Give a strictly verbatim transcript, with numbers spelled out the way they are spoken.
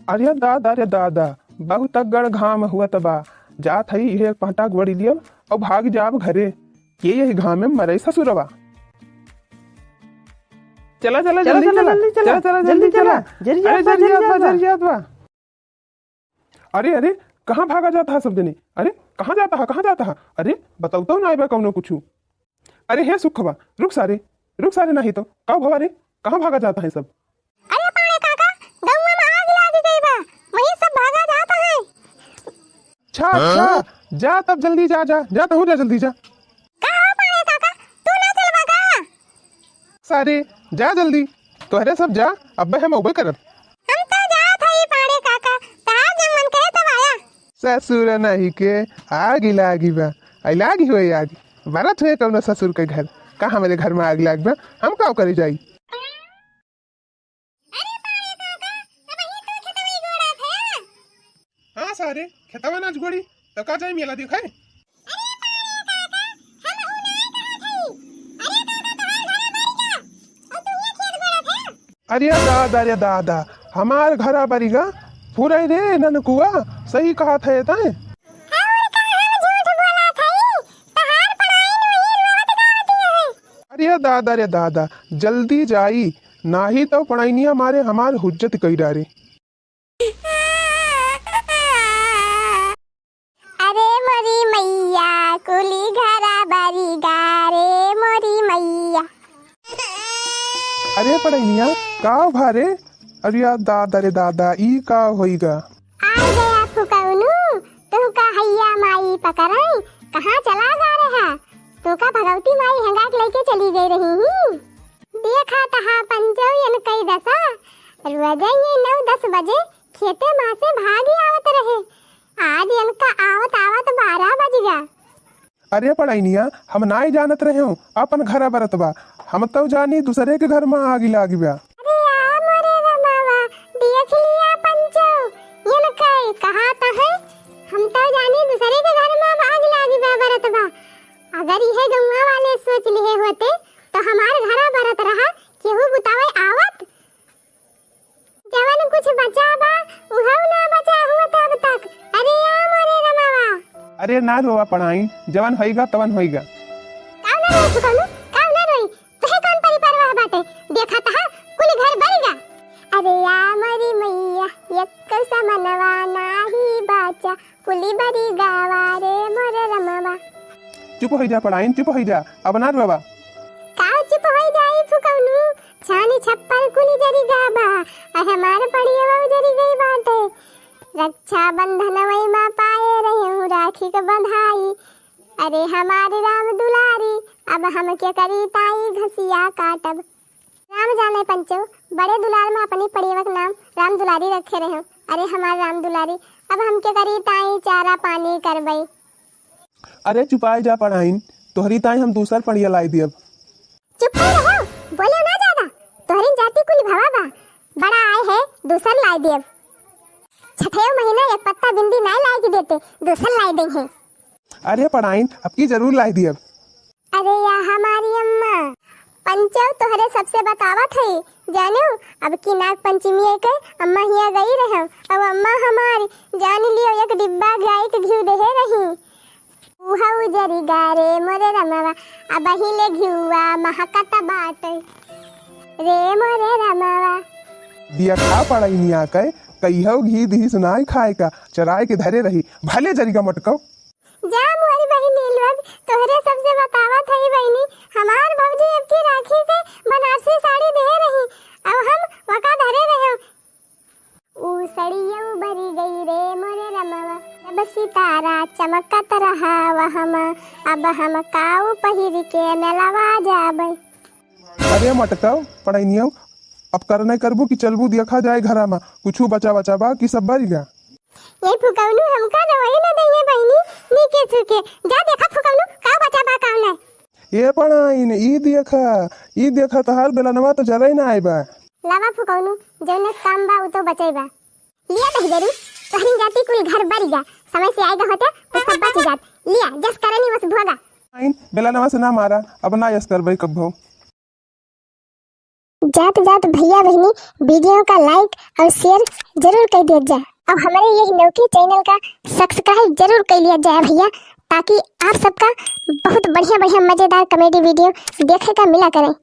अरे दादा, अरे दादा, बहुत तगड़ घाम हुअत बा। जात हई इहे एक पहटा गोड़ी लियब अउ भाग जाब घरे। के यही घाम में मरई ससुरवा। चला, चला, चला, जल्दी चला, चला। जल्दी चला। चला, चला, जल्दी जल्दी चला। चला। जरी अरे, जात बा, जरी जरी जात बा, बा। जरी जात बा। अरे, अरे, कहाँ भागा जात हा सब जने? अरे, कहाँ जात हा, कहाँ जात हा? अरे, बताउ तो ना आइबा कउनो कुछु। अरे हे सुखवा, रुक सारे, रुक सारे, नाही तो। का भवा रे, कहाँ भागा जात है सब? अरे पाड़े काका, गौवा में आग लाग गई बा, वही सब भागा जात है। अच्छा, अच्छा, जा तब जल्दी जा, जा, जा तहूँ जा जल्दी जा। का हो पाड़े काका, तू ना चलबा का? सारे, जा जल्दी, तोहरे सब जा, अब्बे हम अउबे करब। हम तो जात हई पाड़े काका, तहार जब मन करे तब आया। ससुर नहीं के आगी लागी बा, आई लागी होई आगी, बरत हुए कउनो ससुर के घर, का हमरे घर में आग लाग बा, हम का करे जाई? अरे पाड़े काका, अब यही तो खेतवा ही गोड़ात है। हाँ सारे, खेतवा नाच गोड़ी, तो का जाई मेला देखे? अरे पाड़े काका, हम हूँ नाय कहत हई। अरे काका, तोहार घरा बरिगा, और तू ये खेत गोड़ात है? अरे दादा, अरे दादा, हमार घरा बरिगा, फुरई रे ननकुआ, सही कहत है तैं। और का हम झूठ बोलत हई, तोहार पड़ाइन वही रोवत गावत है। अरे दादा, अरे दादा, जल्दी जाई, नाही तो पड़ाइनिया मारे हमार हुज्जत कई डारे। अरे मोरी मैया, कुली घरा बरिगा रे मोरी मैया। अरे पड़ैनिया, का भा रे? अरे या दादा रे दादा, ई का होइगा? आ गया फुकौनू, तुहका हैया माई पकड़ाई, कहाँ चला गा रहा? तुहका भगवती माई हेंगा के लेके चली गई रही ही। देखा तहा पंचो यन कई दसा, रोजे ये नौ दस बजे खेते मा से भागी आवत रहे। आज यनका आवत आवत बारह बज गा। अरे पड़ैनिया, हम नाई जानत रहे हूँ, अपन घरा बरत बा। हम तो जानी दूसरे के घर मा आगी लागी बा। अरे या मोरे रमावा, देख लिया पंचो, यन कई कहा तो है, हम तो जानी दूसरे के घर मा आगी लागी बा, बरत बा। अगर यह गौवा वाले सोच लिए होते, तो हमार घरा बरत रहा, केहू बुतावे आवत? जवन कुछ बचा बा, उहउ ना बचा हुआ था अब तक। अरे या मोरे रमावा। अरे ना रोवा पड़ाइन, जवन होइगा तवन होइगा। काउ ना रोई फुकौनू, काउ ना रोई, तुहे कौन परी परवाह बाटे? देखा तहा कुल घर बरिगा। अरे या मोरी मैया, एक समनवा नाही बाचा, कुली बरिगावा रे मोरे रमावा। चुप होइ जा पड़ाइन, चुप होइ जा, अब ना रोवा। काउ चुप होइ जाई फुकौनू, छानी छप्पर कुली जरी गा बा, आ हमार पड़ियवा जरी गई बाटे। रक्षाबंधन वही मा पाए रहे हूँ राखी के बंधाई। अरे हमारे राम दुलारी, अब हम के करी ताई घसिया काटब। राम जाने पंचो, बड़े दुलार मा अपनी पड़ियवा के नाम राम दुलारी रखे रहे हूँ। अरे हमार राम दुलारी, अब हम के करी ताई चारा पानी करबई। अरे चुपाई जा पड़ाइन, तोहरी ताई हम दूसर पड़िया लाई दियब। चुप ही रहो, बोलो ना ज्यादा। तोहरी जाति कुल भवा बा, बड़ा आए है, दूसर लाई देब। छठे महीना एक पत्ता बिंदी नाई लाई के देते, दूसर लाई देंगे। अरे पड़ाइन, अब की जरूर लाई देब। अरे या हमारी अम्मा, पंचो तोहरे सबसे बतावत है, जानो, अब की नाग पंचमी के अम्मा हिया गई रहे, अब अम्मा हमारी जान लियो एक डिब्बा गाय के घी देहे रही। उहउ जरी गा रे मोरे रमवा, अबही ले घिउवा महकत बाटे रे मोरे रमवा। दिया खा पड़ैनिया के, कहियो घी दिही सुनाई खाए का, चराए के धरे रही, भले जरी गा मटको। जा मोरी बहिनी लोग, तोहरे सबसे बतावत हई बहिनी, हमार भौजी अब की राखी के बनारसी साड़ी दे रही, अब हम वका धरे रहे। ऊ सड़िया उबरी गई रे मोरे रमवा, जब सितारा चमकत रहा वहमा, अब हम काऊ पहिर के मेलवा जाबे। अरे मटकाओ, पढ़ाई नहीं आओ, अब करने करबू कि चलबू देखा जाए घरा मा, कुछ बचा बचा बा कि सब बरी गा। ये फुकौनू हमका रवई न दइए बहिनी, नीके सुके, जा देखा फुकौनू का बचा बा का नहीं। ए पढ़ाइन, ई देखा, ई देखा, तहार बेलनवा तो जरई ना आए बा। लावा फुकौनू, जौने काम बा, उ तो बचई बा। लिया दहिजरू, तोहरी जाति कुल घर बरी गा, समय से आएगा होते, तो सब बच जात। लिया, जस करनी वस भोगा। आइन, बेलनवा से ना मारा, अब ना यस करबई कब्भो। जात जात भैया बहिनी, video का like और share जरूर कर दिया जाए। अब हमारे यही नौकी channel का subscribe जरूर कर लिया जाए भैया, ताकि आप सबका बहुत बढ़िया बढ़िया मजेदार comedy video देखे का मिला करें।